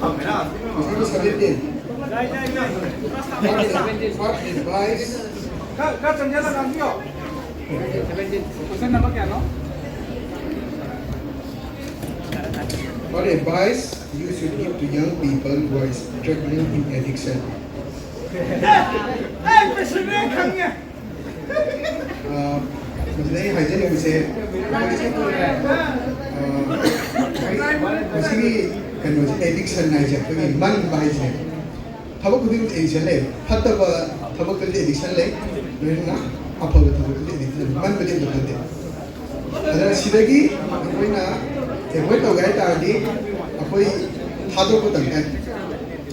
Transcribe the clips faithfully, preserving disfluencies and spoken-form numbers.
Number seventeen. What is, what advice, ꯈꯔ ꯈꯔ ꯆꯪꯁꯤꯜꯂꯒ ꯉꯥꯡꯕꯤꯌꯣ꯫ ꯀꯣꯏꯁꯟ ꯅꯝꯕꯔ ꯀꯌꯥꯅꯣ? what advice you should give to young people who are struggling in addiction? ꯑꯩ ꯄꯦꯁꯦꯟꯅꯦ ꯈꯪꯉꯦ꯫ ꯑ, ꯃꯁꯤꯗ ꯑꯩ ꯍꯥꯏꯖꯅꯤꯡꯕꯁꯦ, ꯑ, ꯃꯁꯤꯒꯤ ꯀꯩꯅꯣꯁꯦ, ꯑꯦꯗꯤꯛꯁꯟ ꯍꯥꯏꯁꯦ ꯑꯩꯈꯣꯏꯒꯤ ꯃꯟꯕ ꯍꯥꯏꯁꯦ꯫ ꯊꯕꯛ ꯈꯨꯗꯤꯡꯃꯛꯇ ꯑꯦꯗꯤꯛꯁꯟ ꯂꯩ꯫ ꯐꯠꯇꯕ ꯊꯕꯛꯇꯗꯤ ꯑꯦꯗꯤꯛꯁꯟ ꯂꯩ, ꯂꯣꯏꯅꯅ ꯑꯐꯕ ꯊꯕꯛꯇꯗꯤ ꯑꯦꯗꯤꯛꯁꯟ ꯂꯩ꯫ ꯃꯟꯕꯗꯤ ꯑꯝꯇ ꯐꯠꯇꯦ꯫ ꯑꯗꯨꯅ ꯁꯤꯗꯒꯤ ꯑꯩꯈꯣꯏꯅ ꯑꯦꯚꯣꯏꯗ ꯇꯧꯒꯦ ꯍꯥꯏ ꯇꯥꯔꯗꯤ ꯑꯩꯈꯣꯏ ꯊꯥꯗꯣꯛꯄ ꯇꯝ ꯇꯥꯏ꯫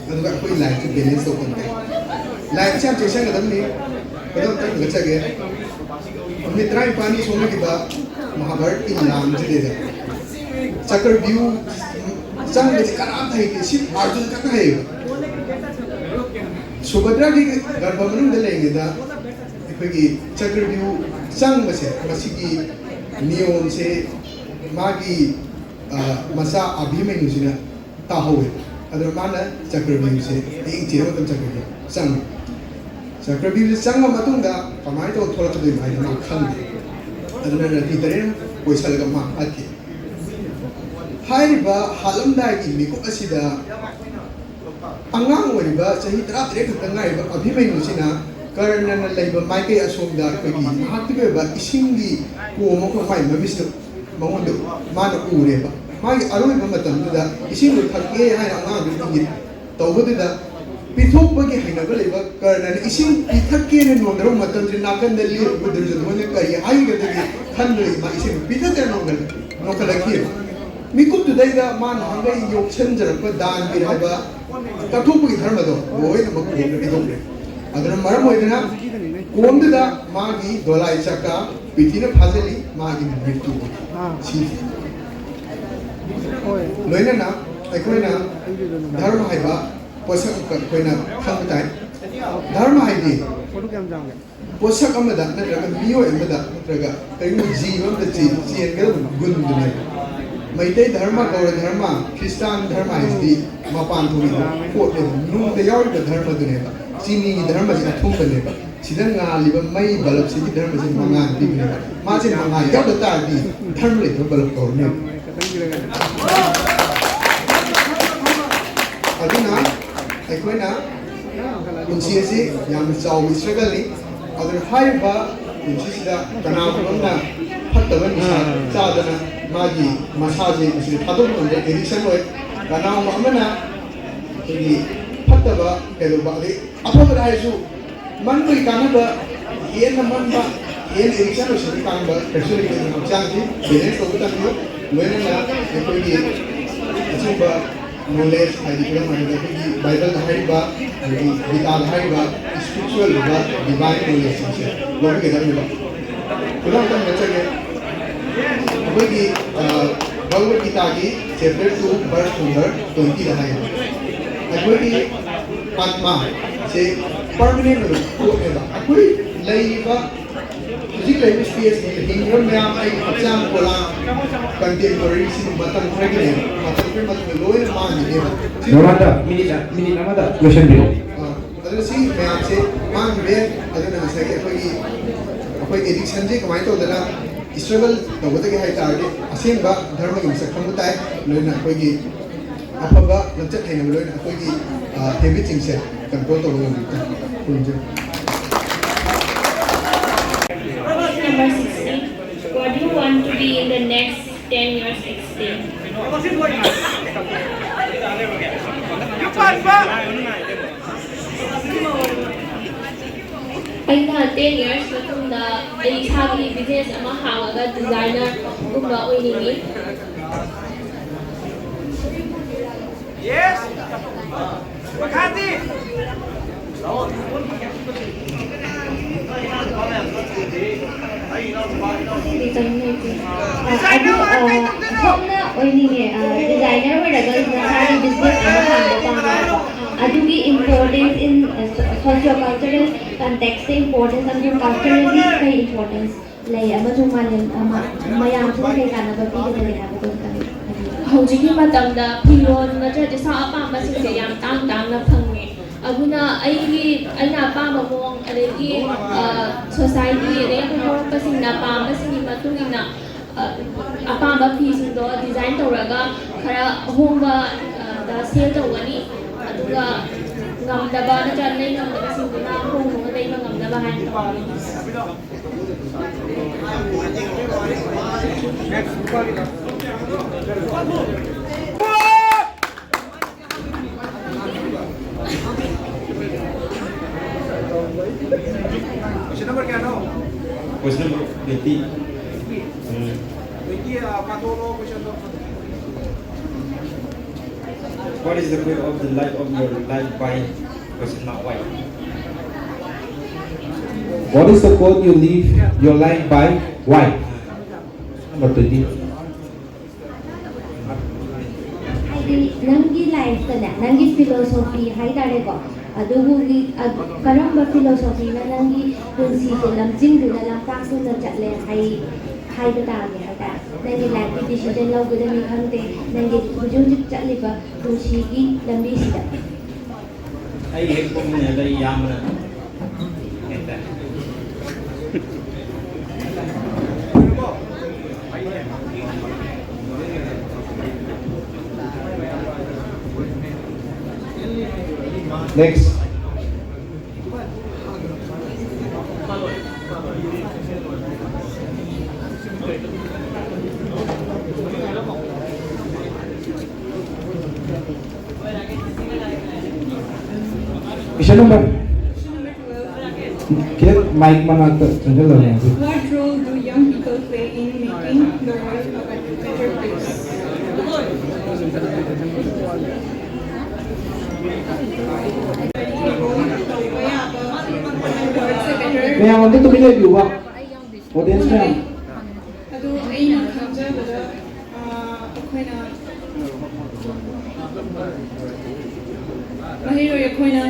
ꯑꯗꯨꯒ ꯑꯩꯈꯣꯏ ꯂꯥꯏꯐꯁꯦ ꯕꯦꯂꯦꯟꯁ ꯇꯧꯕ ꯇꯝ ꯇꯥꯏ꯫ ꯂꯥꯏꯐꯁꯦ ꯌꯥꯝ ꯆꯦꯛꯁꯤꯟꯒꯗꯕꯅꯤ꯫ ꯈꯨꯗꯝ ꯑꯝꯇ ꯍꯪꯒꯠꯆꯒꯦ꯫ ꯅꯨꯃꯤꯠ ꯇꯔꯥꯅꯤꯄꯥꯜꯅꯤ ꯁꯣꯛꯅꯈꯤꯕ ꯃꯍꯥꯚꯥꯔꯠꯀꯤ ꯂꯥꯟꯁꯤꯗꯩꯗ ꯆꯀ꯭ꯔꯚ꯭ꯌꯨ ꯆꯪꯕꯁꯦ ꯀꯅꯥꯝꯇ ꯍꯩꯇꯦ꯫ ꯁꯤ ꯑꯥꯔꯖꯨꯟ ꯈꯛꯇ ꯍꯩꯌꯦꯕ꯫ ꯁꯨꯚꯗ꯭ꯔꯥꯒꯤ ꯒꯔꯚ ꯃꯅꯨꯡꯗ ꯂꯩꯔꯤꯉꯩꯗ ꯑꯩꯈꯣꯏꯒꯤ ꯆꯀ꯭ꯔꯚ꯭ꯌꯨ ꯆꯪꯕꯁꯦ, ꯃꯁꯤꯒꯤ ꯅꯤꯌꯣꯝꯁꯦ ꯃꯥꯒꯤ, ꯑ, ꯃꯆꯥ ꯑꯚꯤꯃꯟꯌꯨꯁꯤꯅ ꯇꯥꯍꯧꯋꯦ꯫ ꯑꯗꯨꯅ ꯃꯥꯅ ꯆꯀ꯭ꯔꯚ꯭ꯌꯨꯁꯦ ꯍꯌꯦꯡ ꯆꯦꯟꯕ ꯃꯇꯝ ꯆꯀ꯭ꯔꯚ꯭ꯌꯨ ꯆꯪꯉꯦ꯫ ꯆꯀ꯭ꯔꯚ꯭ꯌꯨꯁꯦ ꯆꯪꯉ ꯃꯇꯨꯡꯗ ꯀꯃꯥꯏꯅ ꯇꯧꯔ ꯊꯣꯛꯂꯛꯀꯗꯣꯏꯅꯣ ꯍꯥꯏꯗꯤ ꯃꯥ ꯈꯪꯗꯦ꯫ ꯑꯗꯨꯅ ꯔꯊꯤ ꯇꯔꯦꯠꯅ ꯀꯣꯏꯁꯜꯂꯒ ꯃꯥ ꯍꯥꯠꯈꯤ꯫ ꯍꯥꯏꯔꯤꯕ ꯍꯥꯠꯂꯝꯗꯥꯏꯒꯤ ꯃꯤꯀꯨꯞ ꯑꯁꯤꯗ ꯑꯉꯥꯡ ꯑꯣꯏꯔꯤꯕ ꯆꯍꯤ ꯇꯔꯥꯇꯔꯦꯠ ꯈꯛꯇ ꯉꯥꯏꯔꯤꯕ ꯑꯚꯤꯃꯟꯌꯨꯁꯤꯅ ꯀꯔꯅꯅ ꯂꯩꯕ ꯃꯥꯏꯀꯩ ꯑꯁꯣꯝꯗ ꯑꯩꯈꯣꯏꯒꯤ ꯃꯍꯥꯛꯇꯨꯒꯤ ꯑꯣꯏꯕ ꯏꯁꯤꯡꯒꯤ ꯀꯣꯝ ꯑꯃꯈꯛ ꯃꯥꯏ ꯃꯃꯤꯠꯁꯤꯗ ꯃꯉꯣꯟꯗ ꯃꯥꯅ ꯎꯔꯦꯕ꯫ ꯃꯥꯒꯤ ꯑꯔꯣꯏꯕ ꯃꯇꯝꯗꯨꯗ ꯏꯁꯤꯡꯗꯣ ꯊꯛꯀꯦ ꯍꯥꯏꯅ ꯑꯉꯥꯡꯗꯨ ꯏꯪꯒꯤꯠ ꯇꯧꯕꯗꯨꯗ ꯄꯤꯊꯣꯛꯄꯒꯤ ꯍꯩꯅꯕ ꯂꯩꯕ ꯀꯔꯅꯅ ꯏꯁꯤꯡ ꯄꯤꯊꯛꯀꯦꯅ ꯅꯣꯟꯗꯔꯛꯄ ꯃꯇꯝꯁꯤꯗ ꯅꯥꯀꯟꯗ ꯂꯦꯞꯄꯤꯕ ꯗꯨꯔꯖꯣꯙꯅ ꯀꯔꯤ ꯍꯥꯏꯒꯗꯒꯦ ꯈꯟꯕꯗꯒꯤ ꯃꯥ ꯏꯁꯤꯡ ꯄꯤꯊꯛꯇꯅ ꯅꯣꯟꯈꯠꯂꯛ-, ꯅꯣꯟꯈꯠꯂꯛꯈꯤꯑꯕ꯫ ꯃꯤꯀꯨꯞꯇꯨꯗꯩꯗ ꯃꯥꯅ ꯅꯍꯥꯟꯈꯩ ꯌꯣꯛꯁꯟꯖꯔꯛꯄ ꯗꯥꯟ ꯄꯤꯔꯛꯄ ꯀꯠꯊꯣꯛꯄꯒꯤ ꯙꯔꯃꯗꯣ ꯂꯣꯏꯅꯃꯛ ꯀꯣꯝꯗ ꯄꯤꯊꯣꯛꯈ꯭ꯔꯦ꯫ ꯑꯗꯨꯅ ꯃꯔꯝ ꯑꯣꯏꯗꯅ ꯀꯣꯝꯗꯨꯗ ꯃꯥꯒꯤ ꯗꯣꯂꯥꯏ ꯆꯀꯥ ꯄ꯭ꯔꯤꯊꯤꯅ ꯐꯥꯖꯤꯜꯂꯤ, ꯃꯥꯒꯤ ꯃ꯭ꯌꯨꯇꯨ ꯁꯤꯈꯤ꯫ ꯂꯣꯏꯅꯅ ꯑꯩꯈꯣꯏꯅ ꯙꯔꯃ ꯍꯥꯏꯕ ꯄꯣꯠꯁꯛ ꯑꯃꯈꯛ ꯑꯩꯈꯣꯏꯅ ꯈꯪꯕ ꯇꯥꯏ꯫ ꯙꯔꯃ ꯍꯥꯏꯗꯤ ꯄꯣꯠꯁꯛ ꯑꯃꯗ ꯅꯠꯇ꯭ꯔꯒ ꯃꯤꯑꯣꯏ ꯑꯃꯗ ꯅꯠꯇ꯭ꯔꯒ ꯀꯔꯤꯒꯨꯝꯕ ꯖꯤꯕ ꯑꯃꯗ ꯆꯦ-, ꯆꯦꯟꯒꯗꯕ ꯒꯨꯟꯗꯨꯅꯦꯕ꯫ ꯃꯩꯇꯩ ꯙꯔꯃ, ꯒꯧꯔ ꯙꯔꯃ, ꯈ꯭ꯔꯤꯁꯇꯥꯟ ꯙꯔꯃ ꯍꯥꯏꯁꯤꯗꯤ ꯃꯄꯥꯟ ꯊꯣꯡꯒꯤ ꯄꯣꯠꯅꯦꯕ, ꯅꯨꯡꯗ ꯌꯥꯎꯔꯤꯕ ꯙꯔꯃꯗꯨꯅꯦꯕ, ꯆꯤꯅꯤꯒꯤ ꯙꯔꯃꯁꯤ ꯑꯊꯨꯝꯕꯅꯦꯕ꯫ ꯁꯤꯗ ꯉꯥꯜꯂꯤꯕ ꯃꯩ ꯕꯜꯕꯁꯤꯒꯤ ꯙꯔꯃꯁꯤ ꯃꯉꯥꯜ ꯄꯤꯕꯅꯦꯕ꯫ ꯃꯥꯁꯦ ꯃꯉꯥꯜ ꯌꯥꯎꯗ ꯇꯥꯔꯗꯤ ꯙꯔꯃ ꯂꯩꯇꯕ ꯕꯜꯕ ꯀꯧꯔꯅꯦꯕ꯫ ꯑꯗꯨꯅ ꯑꯩꯈꯣꯏꯅ ꯄꯨꯟꯁꯤ ꯑꯁꯤ ꯌꯥꯝꯅ ꯆꯥꯎꯕ ꯏꯁꯇ꯭ꯔꯒꯜꯅꯤ꯫ ꯑꯗꯨꯅ ꯍꯥꯏꯔꯤꯕ ꯄꯨꯟꯁꯤꯁꯤꯗ ꯀꯅꯥꯒꯨꯝꯕ ꯑꯃꯅ ꯐꯠꯇꯕ ꯅꯤꯁꯥ ꯆꯥꯗꯅ ꯃꯥꯒꯤ ꯃꯁꯥꯁꯦ ꯃꯁꯤꯗ ꯊꯥꯗꯣꯛꯄ ꯉꯝꯗꯦ, ꯑꯦꯗꯤꯛꯁꯟ ꯑꯣꯏ꯫ ꯀꯅꯥꯒꯨꯝꯕ ꯑꯃꯅ ꯑꯩꯈꯣꯏꯒꯤ ꯐꯠꯇꯕ ꯀꯩꯗꯧꯕ, ꯑꯗꯩ ꯑꯐꯕꯗ ꯍꯥꯏꯔꯁꯨ ꯃꯟꯕꯒꯤ ꯀꯥꯟꯅꯕ, ꯍꯦꯟꯅ ꯃꯟꯕ, ꯍꯦꯟꯅ ꯑꯦꯗꯤꯛꯁꯟ ꯑꯣꯏꯁꯤꯟꯕꯒꯤ ꯀꯥꯟꯅꯕ ꯀꯩꯁꯨ ꯂꯩꯇꯦ꯫ ꯑꯗꯨꯅ ꯍꯛꯆꯥꯡꯁꯤ ꯕꯦꯂꯦꯟꯁ ꯇꯧꯕ ꯇꯝꯕꯤꯌꯨ꯫ ꯂꯣꯏꯅꯅ ꯑꯩꯈꯣꯏꯒꯤ ꯑꯆꯨꯝꯕ ꯅꯣꯂꯦꯖ, ꯍꯥꯏꯗꯤ ꯈꯨꯗꯝ ꯑꯣꯏꯅ ꯑꯩꯈꯣꯏꯒꯤ ꯕꯥꯏꯕꯜꯗ ꯍꯥꯏꯔꯤꯕ, ꯑꯗꯒꯤ ꯒꯤꯇꯥꯗ ꯍꯥꯏꯔꯤꯕ ꯏꯁꯄꯤꯔꯤꯆꯨꯋꯦꯜ ꯑꯣꯏꯕ ꯗꯤꯚꯥꯏꯟ ꯅꯣꯂꯦꯖꯁꯤꯡꯁꯦ ꯂꯧꯕꯤꯒꯗꯕꯅꯦꯕ꯫ ꯈꯨꯗꯝ ꯑꯃꯇꯪ ꯅꯠꯆꯒꯦ, ꯑꯩꯈꯣꯏꯒꯤ, ꯑ, Bhagavat ꯒꯤꯇꯥꯒꯤ chapter two verse number ꯇ꯭ꯋꯦꯟꯇꯤꯗ ꯍꯥꯏꯌꯦꯕ, ꯑꯩꯈꯣꯏꯒꯤ ꯑꯥꯠꯃꯥꯁꯦ ꯄꯔꯃꯅꯦꯟ ꯑꯣꯏꯕ ꯄꯣꯠꯅꯦꯕ꯫ ꯑꯩꯈꯣꯏ ꯂꯩꯔꯤꯕ ꯍꯧꯖꯤꯛ ꯂꯩꯔꯤꯕ ꯁ꯭ꯇꯦꯖꯁꯤꯗ ꯍꯤꯡꯉꯤꯕ ꯃꯌꯥꯝ, ꯑꯩꯒꯤ ꯍꯛꯆꯥꯡ ꯄꯣꯂꯥꯡ, ꯀꯟꯇꯦꯝꯄꯣꯔꯔꯤꯁꯤꯡ ꯃꯇꯝ ꯈꯔꯒꯤꯅꯦꯕ, ꯃꯇꯝ ꯈꯔꯒꯤ ꯃꯇꯨꯡꯗ ꯂꯣꯏꯅ ꯃꯥꯡꯈꯤꯅꯦꯕ꯫ ꯅꯣꯡꯃꯗ ꯃꯤꯅꯤꯠ, ꯃꯤꯅꯤꯠ ꯑꯃꯗ ꯂꯣꯏꯁꯤꯟꯕꯤꯔꯣ꯫ ꯑꯥ, ꯑꯗꯨꯅ ꯁꯤ ꯃꯌꯥꯝꯁꯦ ꯃꯥꯡꯈꯤꯕ ꯌꯥꯏ꯫ ꯑꯗꯨꯅ ꯉꯁꯥꯏꯒꯤ ꯑꯩꯈꯣꯏꯒꯤ, ꯑꯩꯈꯣꯏ ꯑꯦꯗꯤꯛꯁꯟꯁꯦ ꯀꯃꯥꯏꯅ ꯇꯧꯗꯅ ꯏꯁꯇ꯭ꯔꯒꯜ ꯇꯧꯒꯗꯒꯦ ꯍꯥꯏ ꯇꯥꯔꯗꯤ, ꯑꯁꯦꯡꯕ ꯙꯔꯃꯒꯤ ꯃꯁꯛ ꯈꯪꯕ ꯇꯥꯏ꯫ ꯂꯣꯏꯅ ꯑꯩꯈꯣꯏꯒꯤ ꯑꯐꯕ ꯂꯝꯆꯠ ꯍꯩꯅꯕ, ꯂꯣꯏꯅ ꯑꯩꯈꯣꯏꯒꯤ, ꯑ, ꯍꯦꯕꯤꯠꯁꯤꯡꯁꯦ ꯀꯟꯇ꯭ꯔꯣꯜ ꯇꯧꯕ ꯉꯝꯕ ꯇꯥꯏ꯫ ꯈꯨꯔꯨꯝꯖꯔꯤ꯫ Question number sixteen. What do you want to be in the next ten years? Explain. ꯑꯩꯅ ten years ꯃꯇꯨꯡꯗ ꯑꯩ ꯏꯁꯥꯒꯤ business ꯑꯃ ꯍꯥꯡꯉꯒ designer ꯒꯨꯝꯕ ꯑꯣꯏꯅꯤꯡꯉꯤ꯫ Yes. ꯃꯈꯥꯗꯤ? ꯑꯗꯨ, ꯑ, ꯁꯣꯝꯅ ꯑꯣꯏꯅꯤꯡꯉꯦ, ꯑ, designer ꯑꯣꯏꯔꯒ ꯃꯁꯥꯒꯤ business ꯑꯃ ꯍꯥꯡꯕ ꯄꯥꯝꯃꯦꯕꯀꯣ꯫ ꯑꯗꯨꯒꯤ importance in, ꯑ, socio-cultural Context importance ꯑꯃꯁꯨꯡ culturally ꯀꯩ importance ꯂꯩ ꯑꯃꯁꯨꯡ ꯃꯥꯂꯦꯝ ꯑꯃ ꯃꯌꯥꯝꯁꯤꯅ ꯀꯩ ꯀꯥꯟꯅꯕ ꯄꯤꯒꯗꯒꯦ ꯍꯥꯏꯕꯗꯣ ꯈꯤꯇꯪ ꯍꯥꯏꯕꯤꯌꯨ꯫ ꯍꯧꯖꯤꯛꯀꯤ ꯃꯇꯝꯗ ꯐꯤꯔꯣꯜ ꯅꯠꯇ꯭ꯔꯒ ꯆꯤꯟꯖꯥꯛ ꯑꯄꯥꯝꯕꯁꯤꯡꯁꯦ ꯌꯥꯝ ꯇꯥꯡ ꯇꯥꯡꯅ ꯐꯪꯉꯦ꯫ ꯑꯗꯨꯅ ꯑꯩꯒꯤ, ꯑꯩꯅ ꯑꯄꯥꯝꯕ ꯃꯑꯣꯡ, ꯑꯗꯒꯤ, ꯑ, society, ꯑꯗꯩ ꯑꯩꯈꯣꯏ ꯍꯧꯔꯛꯄꯁꯤꯡꯅ ꯄꯥꯝꯕꯁꯤꯡꯒꯤ ꯃꯇꯨꯡ ꯏꯟꯅ, ꯑ, ꯑꯄꯥꯝꯕ ꯐꯤꯁꯤꯡꯗꯣ design ꯇꯧꯔꯒ ꯈꯔ ꯑꯍꯣꯡꯕ, ꯑ, ꯗ sale ꯇꯧꯒꯅꯤ꯫ ꯑꯗꯨꯒ ꯉꯝꯗꯕ ꯅꯠꯇ꯭ꯔꯒ ꯂꯩ ꯉꯝꯗꯕꯁꯤꯡꯗꯨꯅ ꯍꯣꯡ ꯍꯣꯡꯅ ꯂꯩꯕ ꯉꯝꯅꯕ ꯍꯥꯏꯅ ꯇꯧꯕꯅꯤ꯫ Question number ꯀꯌꯥꯅꯣ? Question number twenty. ꯎꯝ꯫ Twenty, ꯑ, ꯄꯥꯊꯣꯛꯂꯣ questionꯗꯣ꯫ What is the goal of the life of your life by? Question mark, why? What is the goal you live your life by? Why? Number twenty. ꯍꯥꯏꯗꯤ ꯅꯪꯒꯤ ꯂꯥꯏꯐꯇꯅꯦ, ꯅꯪꯒꯤ philosophy ꯍꯥꯏꯇꯥꯔꯦꯀꯣ, ꯑꯗꯨꯕꯨꯒꯤ, ꯑ, ꯀꯔꯝꯕ ꯐꯤꯂꯣꯁꯣꯐꯤꯅ ꯅꯪꯒꯤ ꯄꯨꯟꯁꯤꯁꯦ ꯂꯝꯖꯤꯡꯗꯨꯅ, ꯂꯝꯇꯥꯛꯇꯨꯅ ꯆꯠꯂꯦ ꯍꯥꯏ-, ꯍꯥꯏꯕ ꯇꯥꯒꯦ ꯍꯥꯏꯇꯥꯔꯦ? ꯅꯪꯒꯤ ꯂꯥꯏꯐꯀꯤ decision ꯂꯧꯕꯗꯅꯤ ꯈꯪꯗꯦ, ꯅꯪꯒꯤ ꯍꯧꯖꯤꯛ ꯍꯧꯖꯤꯛ ꯆꯠꯂꯤꯕ ꯄꯨꯟꯁꯤꯒꯤ ꯂꯝꯕꯤꯁꯤꯗ꯫ ꯑꯩꯒ ꯍꯦꯛ ꯄꯣꯛꯃꯤꯟꯅꯕ ꯏꯌꯥꯝꯕꯅ ꯍꯦꯛꯇ꯫ Next. Question number. Kira mic mana tu? Tengok lah. What role do young people play in making the world a better place? ꯃꯌꯥꯝ ꯑꯝꯇ ꯇꯨꯃꯤꯟ ꯂꯩꯕꯤꯌꯨꯕ꯫ Audience ꯃꯌꯥꯝ꯫ ꯑꯗꯨ ꯑꯩꯅ ꯈꯪꯖꯕꯗ, ꯑ, ꯑꯩꯈꯣꯏꯅ ꯃꯍꯩꯔꯣꯏ ꯑꯩꯈꯣꯏꯅ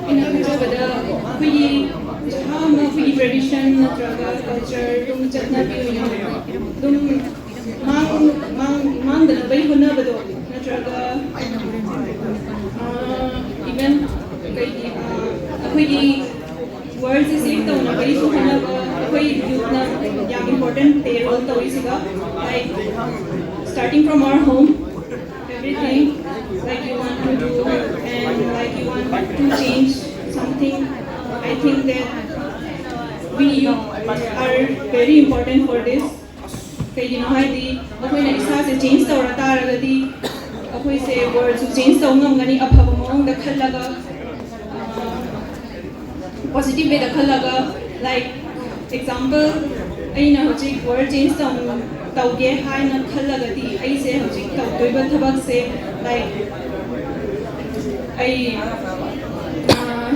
ꯑꯩꯅ ꯈꯟꯖꯕꯗ ꯑꯩꯈꯣꯏꯒꯤ ꯖꯒꯥ ꯑꯃ, ꯑꯩꯈꯣꯏꯒꯤ tradition ꯅꯠꯇ꯭ꯔꯒ culture, ꯑꯗꯨꯝ ꯆꯠꯅꯕꯤ ꯑꯣꯏꯅ ꯑꯗꯨꯝ ꯃꯥꯡ-, ꯃꯥꯡ-, ꯃꯥꯡꯗꯅꯕꯒꯤ ꯍꯣꯠꯅꯕꯗꯣ, ꯅꯠꯇ꯭ꯔꯒ, ꯑꯥ, even ꯀꯩꯒꯤ, ꯑꯥ, ꯑꯩꯈꯣꯏꯒꯤ worldꯁꯦ save ꯇꯧꯅꯕꯒꯤꯁꯨ ꯍꯣꯠꯅꯕ ꯑꯩꯈꯣꯏ youthꯅ ꯌꯥꯝ important play role ꯇꯧꯔꯤꯁꯤꯒ, like, starting from our home, everything, like, you want to do and, like, you want to change something, I think that we youth are very important for this. ꯀꯩꯒꯤꯅꯣ ꯍꯥꯏꯗꯤ ꯑꯩꯈꯣꯏꯅ ꯏꯁꯥꯁꯦ change ꯇꯧꯔ ꯇꯥꯔꯒꯗꯤ ꯑꯩꯈꯣꯏꯁꯦ worldꯁꯨ change ꯇꯧ ꯉꯝꯒꯅꯤ, ꯑꯐꯕ ꯃꯑꯣꯡꯗ ꯈꯜꯂꯒ, positive wayꯗ ꯈꯜꯂꯒ, like, example, ꯑꯩꯅ ꯍꯧꯖꯤꯛ world change ꯇꯧ-, ꯇꯧꯒꯦ ꯍꯥꯏꯅ ꯈꯜꯂꯒꯗꯤ ꯑꯩꯁꯦ ꯍꯧꯖꯤꯛ ꯇꯧꯗꯣꯏꯕ ꯊꯕꯛꯁꯦ, like, ꯑꯩ, ꯑꯥ,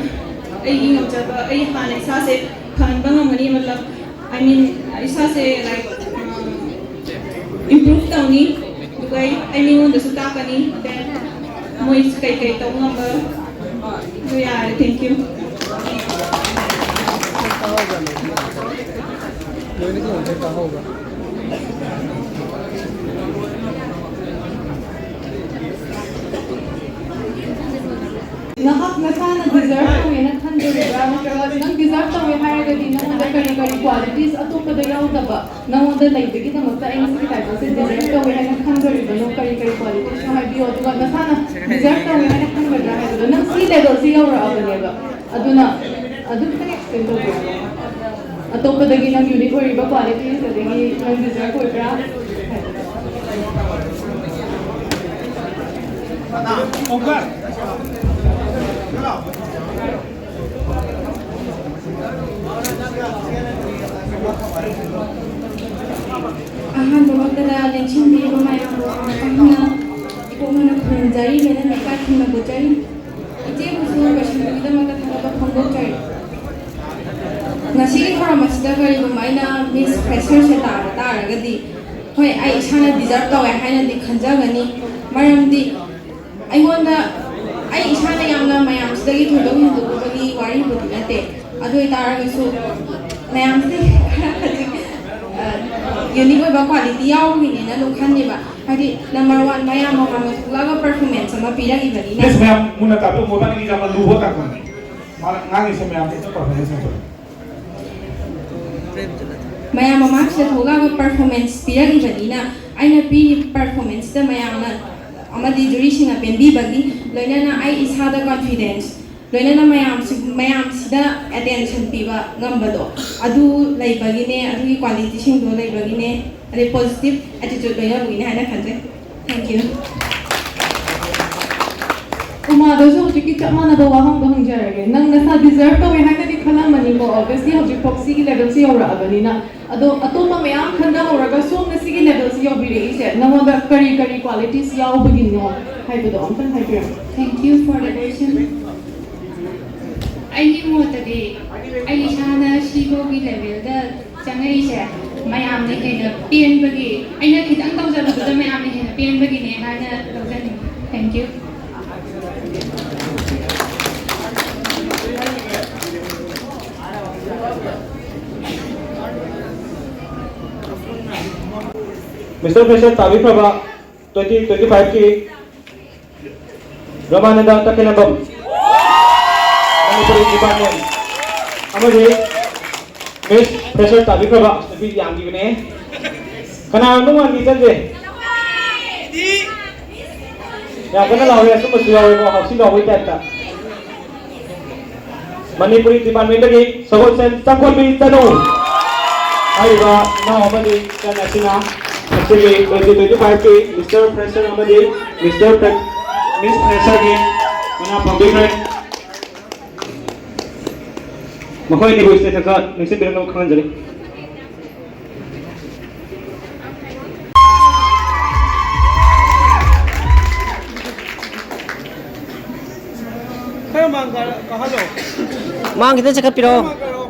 ꯑꯩꯒꯤ ꯉꯝꯖꯕ, ꯑꯩ ꯍꯥꯟꯅ ꯏꯁꯥꯁꯦ ꯐꯍꯟꯕ ꯉꯝꯒꯅꯤ, ꯃꯇꯝ, I mean, ꯏꯁꯥꯁꯦ, like, improve ꯇꯧꯅꯤ, ꯑꯗꯨꯒ ꯑꯩ, ꯑꯩ ꯃꯤꯉꯣꯟꯗꯁꯨ ꯇꯥꯛꯀꯅꯤ, then ꯃꯣꯏ ꯀꯩꯀꯩ ꯇꯧꯕ ꯉꯝꯕ, ꯑꯗꯨ ꯌꯥꯔꯦ, thank you. ꯅꯍꯥꯛ ꯅꯁꯥꯅ deserve ꯇꯧꯋꯦꯅ ꯈꯟꯖꯔꯤꯕ꯭ꯔꯥ? ꯅꯠꯇ꯭ꯔꯒ ꯅꯪ deserve ꯇꯧꯋꯦ ꯍꯥꯏꯔꯒꯗꯤ ꯅꯉꯣꯟꯗ ꯀꯔꯤ ꯀꯔꯤ qualities ꯑꯇꯣꯞꯄꯗ ꯌꯥꯎꯗꯕ ꯅꯉꯣꯟꯗ ꯂꯩꯕꯒꯤꯗꯃꯛꯇ ꯑꯩ ꯉꯁꯤꯒꯤ title ꯁꯦ deserve ꯇꯧꯋꯦ ꯍꯥꯏꯅ ꯈꯟꯖꯔꯤꯕꯅꯣ? ꯀꯔꯤ ꯀꯔꯤ qualities ꯅꯣ ꯍꯥꯏꯕꯤꯌꯣ, ꯑꯗꯨꯒ ꯅꯁꯥꯅ deserve ꯇꯧꯋꯦ ꯍꯥꯏꯅ ꯈꯟꯒꯗ꯭ꯔꯥ ꯍꯥꯏꯕꯗꯣ꯫ ꯅꯪ ꯁꯤ level ꯁꯤ ꯌꯧꯔꯛꯑꯕꯅꯦꯕ, ꯑꯗꯨꯅ ꯑꯗꯨ ꯈꯤꯇꯪ explain ꯇꯧꯕꯤꯌꯣ꯫ ꯑꯇꯣꯞꯄꯗꯒꯤ ꯅꯪ unique ꯑꯣꯏꯔꯤꯕ qualities, ꯑꯗꯒꯤ ꯅꯪ deserve ꯑꯣꯏꯕ꯭ꯔꯥ ꯍꯥꯏꯕꯗꯣ꯫ ꯑꯍꯥꯟꯕꯃꯛꯇꯗ ꯂꯦꯡꯁꯤꯟꯕꯤꯔꯤꯕ ꯃꯌꯥꯝꯕꯨ ꯑꯃꯨꯛ ꯍꯟꯅ ꯏꯀꯣꯛꯅꯅ ꯈꯨꯔꯨꯝꯖꯔꯤ, ꯂꯣꯏꯅꯅ ꯏꯀꯥꯏ ꯈꯨꯝꯅꯕ ꯖꯔꯤ꯫ ꯀꯔꯤꯒꯨꯝꯕ ꯑꯩꯅ Miss Fresherꯁꯦ ꯇꯥꯕ ꯇꯥꯔꯒꯗꯤ, ꯍꯣꯏ, ꯑꯩ ꯏꯁꯥꯅ deserve ꯇꯧꯋꯦ ꯍꯥꯏꯅꯗꯤ ꯈꯟꯖꯒꯅꯤ꯫ ꯃꯔꯝꯗꯤ ꯑꯩꯉꯣꯟꯗ, ꯑꯩ ꯏꯁꯥꯅ ꯌꯥꯝꯅ ꯃꯌꯥꯝꯁꯤꯗꯒꯤ ꯊꯣꯏꯗꯣꯛ ꯍꯦꯟꯗꯣꯛꯄꯒꯤ ꯋꯥꯔꯤꯕꯨꯗꯤ ꯅꯠꯇꯦ꯫ ꯑꯗꯨ ꯑꯣꯏꯇꯥꯔꯒꯁꯨ ꯃꯌꯥꯝꯁꯦ ꯈꯔ ꯈꯖꯤꯛ, ꯑ, unique ꯑꯣꯏꯕ quality ꯌꯥꯎꯕꯒꯤꯅꯦꯅ ꯑꯗꯨꯝ ꯈꯟꯅꯦꯕ꯫ ꯍꯥꯏꯗꯤ number one, ꯃꯌꯥꯝ ꯃꯃꯥꯡꯗ ꯊꯣꯛꯂꯛꯑꯒ performance ꯑꯃ ꯄꯤꯔꯛꯏꯕꯅꯤꯅ꯫ Please, ꯃꯌꯥꯝ ꯃꯨꯟꯅ ꯇꯥꯕꯤꯌꯨ, ꯃꯣꯏꯕꯥꯅꯤꯒꯤ ꯌꯥꯝꯅ ꯂꯨꯕ ꯇꯥꯛꯄꯅꯤ꯫ ꯃꯥꯅ ꯉꯥꯡꯉꯤꯁꯦ ꯃꯌꯥꯝꯁꯦ ꯑꯝꯇ performance ꯌꯦꯡꯁꯦ꯫ ꯃꯌꯥꯝ ꯃꯃꯥꯡꯁꯤꯗ ꯊꯣꯛꯂꯛꯑꯒ performance ꯄꯤꯔꯛꯏꯕꯅꯤꯅ, ꯑꯩꯅ ꯄꯤꯔꯤꯕ performanceꯇ ꯃꯌꯥꯝꯅ ꯑꯃꯗꯤ juryꯁꯤꯡꯅ ꯄꯦꯟꯕꯤꯕꯒꯤ ꯂꯣꯏꯅꯅ ꯑꯩ ꯏꯁꯥꯗ confidence, ꯂꯣꯏꯅꯅ ꯃꯌꯥꯝꯁꯤ, ꯃꯌꯥꯝꯁꯤꯗ attention ꯄꯤꯕ ꯉꯝꯕꯗꯣ, ꯑꯗꯨ ꯂꯩꯕꯒꯤꯅꯦ, ꯑꯗꯨꯒꯤ qualityꯁꯤꯡꯗꯣ ꯂꯩꯕꯒꯤꯅꯦ, ꯑꯗꯩ positive attitude ꯂꯣꯏꯅꯕꯒꯤꯅꯦ ꯍꯥꯏꯅ ꯈꯟꯖꯩ꯫ Thank you. ꯎꯃꯥꯗꯁꯨ ꯍꯧꯖꯤꯛꯀꯤ ꯆꯞ ꯃꯥꯟꯅꯕ ꯋꯥꯍꯪꯗꯣ ꯍꯪꯖꯔꯒꯦ꯫ ꯅꯪ ꯅꯁꯥ deserve ꯇꯧꯋꯦ ꯍꯥꯏꯅꯗꯤ ꯈꯜꯂꯝꯃꯅꯤꯀꯣ, obviously ꯍꯧꯖꯤꯛꯐꯥꯎ ꯁꯤꯒꯤ levelꯁꯤ ꯌꯧꯔꯛꯑꯕꯅꯤꯅ꯫ ꯑꯗꯣ ꯑꯇꯣꯞꯄ ꯃꯌꯥꯝ ꯈꯟꯊꯍꯧꯔꯒ ꯁꯣꯝꯅ ꯁꯤꯒꯤ levelꯁꯤ ꯌꯧꯕꯤꯔꯛꯏꯁꯦ ꯅꯉꯣꯟꯗ ꯀꯔꯤ ꯀꯔꯤ qualities ꯌꯥꯎꯕꯒꯤꯅꯣ ꯍꯥꯏꯕꯗꯣ ꯑꯝꯇꯪ ꯍꯥꯏꯕꯤꯔꯝꯃꯨ꯫ Thank you for the question. ꯑꯩꯒꯤ ꯃꯣꯠꯇꯗꯤ ꯑꯩ ꯏꯁꯥꯅ ꯁꯤꯐꯥꯎꯒꯤ levelꯗ ꯆꯪꯉꯛꯏꯁꯦ ꯃꯌꯥꯝꯅ ꯍꯦꯟꯅ ꯄꯦꯟꯕꯒꯤ, ꯑꯩꯅ ꯈꯤꯇꯪ ꯇꯧꯖꯕꯗꯨꯗ ꯃꯌꯥꯝꯅ ꯍꯦꯟꯅ ꯄꯦꯟꯕꯒꯤꯅꯦ ꯍꯥꯏꯅ ꯂꯧꯖꯅꯤꯡꯉꯤ꯫ Thank you. Mister Fresher ꯇꯥꯕꯤꯈ꯭ꯔꯕ twenty twenty-fiveꯀꯤ ꯔꯃꯥꯅꯟꯗ ꯇꯈꯦꯂꯝꯕꯝ, Manipuri department, ꯑꯃꯗꯤ Miss Fresher ꯇꯥꯕꯤꯈ꯭ꯔꯕ ꯅꯨꯄꯤ ꯌꯥꯝꯈꯤꯕꯅꯦ꯫ ꯀꯅꯥꯅꯣ ꯃꯥꯟꯒꯤ ꯆꯠꯁꯦ? ꯌꯥꯝ ꯀꯟꯅ ꯂꯥꯎꯔꯦ, ꯑꯆꯨꯝꯕꯁꯨ ꯌꯥꯎꯔꯦꯀꯣ, ꯍꯥꯎꯁꯤ ꯂꯥꯎꯕꯒꯤ typeꯇ꯫ ꯃꯅꯤꯄꯨꯔꯤ departmentꯇꯒꯤ ꯁꯒꯣꯜꯁꯦꯟ ꯆꯪꯈꯣꯟꯕꯤ ꯆꯅꯨ꯫ ꯍꯥꯏꯔꯤꯕ ꯏꯅꯥꯎ ꯑꯃꯗꯤ ꯏꯆꯟ ꯑꯁꯤꯅ ꯉꯁꯤꯒꯤ twenty twenty-fiveꯀꯤ Mister Fresher ꯑꯃꯗꯤ Mister Fre-, Miss Fresherꯒꯤ ꯃꯅꯥ ꯐꯪꯕꯤꯈ꯭ꯔꯦ꯫ ꯃꯈꯣꯏ ꯑꯅꯤꯕꯨ stageꯇ ꯅꯤꯡꯁꯤꯡꯕꯤꯔꯝꯅꯕ ꯈꯪꯍꯟꯖꯔꯤ꯫ ꯈꯔ ꯃꯥꯡ ꯀꯥ-, ꯀꯥꯍꯜꯂꯣ꯫ ꯃꯥꯡ ꯈꯤꯇꯪ ꯆꯈꯠꯄꯤꯔꯣ꯫ ꯈꯔ ꯃꯥꯡ ꯀꯥꯔꯣ꯫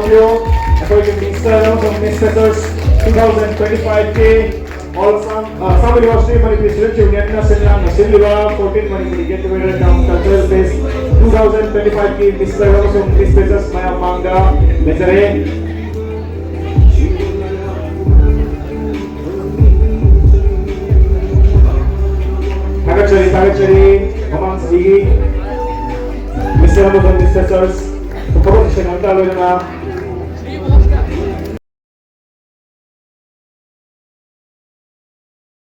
ꯑꯩꯈꯣꯏꯒꯤ Mister ꯑꯃꯁꯨꯡ Miss Freshers two thousand twenty five ꯀꯤ All Assam, ꯑ, Assam University Manipuri Students Union ꯅ ꯁꯤꯜ ꯂꯥꯡꯅ ꯁꯤꯜꯂꯤꯕ fourteen Manipuri Get Together cum Cultural Fest two thousand twenty five ꯀꯤ Mister ꯑꯃꯁꯨꯡ Miss Freshers ꯃꯌꯥꯝ ꯃꯥꯡꯗ ꯂꯩꯖꯔꯦ꯫ ꯊꯥꯒꯠꯆꯔꯤ, ꯊꯥꯒꯠꯆꯔꯤ꯫ ꯃꯃꯥꯡ ꯆꯍꯤꯒꯤ Mister ꯑꯃꯁꯨꯡ Miss Freshers ꯊꯕꯛ ꯁꯦꯡꯅꯕꯇ ꯂꯣꯏꯅꯅ